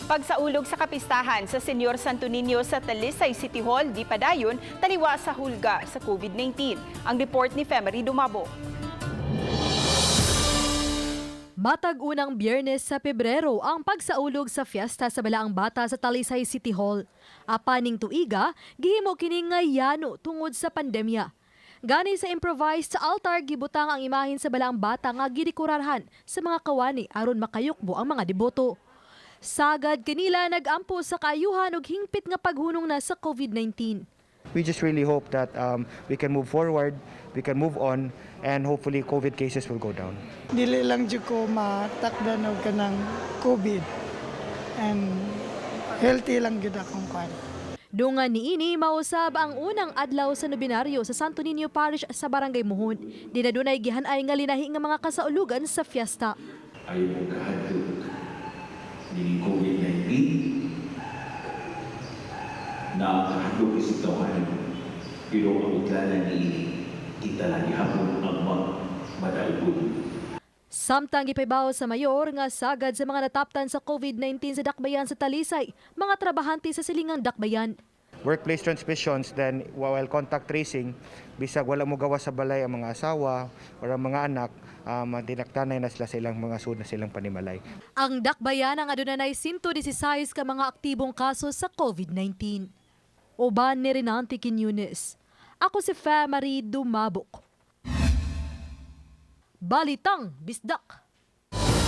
Pagsaulog sa kapistahan sa Senyor Santo Niño sa Talisay City Hall di padayon taliwa sa hulga sa COVID-19. Ang report ni Femery Dumabo. Matag unang Biyernes sa Pebrero ang pagsaulog sa fiesta sa Balaang Bata sa Talisay City Hall. Apan ning tuiga, gihimo kini nga yano tungod sa pandemya. Gani sa improvised altar gibutang ang imahen sa Balaang Bata nga gidekorarhan sa mga kawani aron makayukbo ang mga deboto. Sagad kanila nagampo sa kaayuhan ug hingpit nga paghunong na sa COVID-19. We just really hope that we can move forward, we can move on, and hopefully COVID cases will go down. Dili lang jud ko matakdan og kanang COVID and healthy lang gyud akong kwan. Dungan niini, mausab ang unang adlaw sa nobinaryo sa Santo Niño Parish sa Barangay Muhon. Di na dunay gihanay nga linahi nga mga kasaulugan sa fiesta. Ayaw mo kahadlok ni COVID-19 na ang kahadlok isip tawhanan, pero ang utlanan niini, kita lang gihapon ang madalgon. Samtang gipahibaw sa mayor nga sagad sa mga nataptan sa COVID-19 sa dakbayan sa Talisay, mga trabahante sa silingang dakbayan. Workplace transmissions, then while contact tracing, bisag wala mo gawas sa balay ang mga asawa or ang mga anak, dinaktanay na sila sa ilang mga sud na silang panimalay. Ang dakbayan ang adunay 116 ka mga aktibong kaso sa COVID-19. Uban ni Renante Quiñones. Ako si Marie Dumabok. Balitang Bisdak.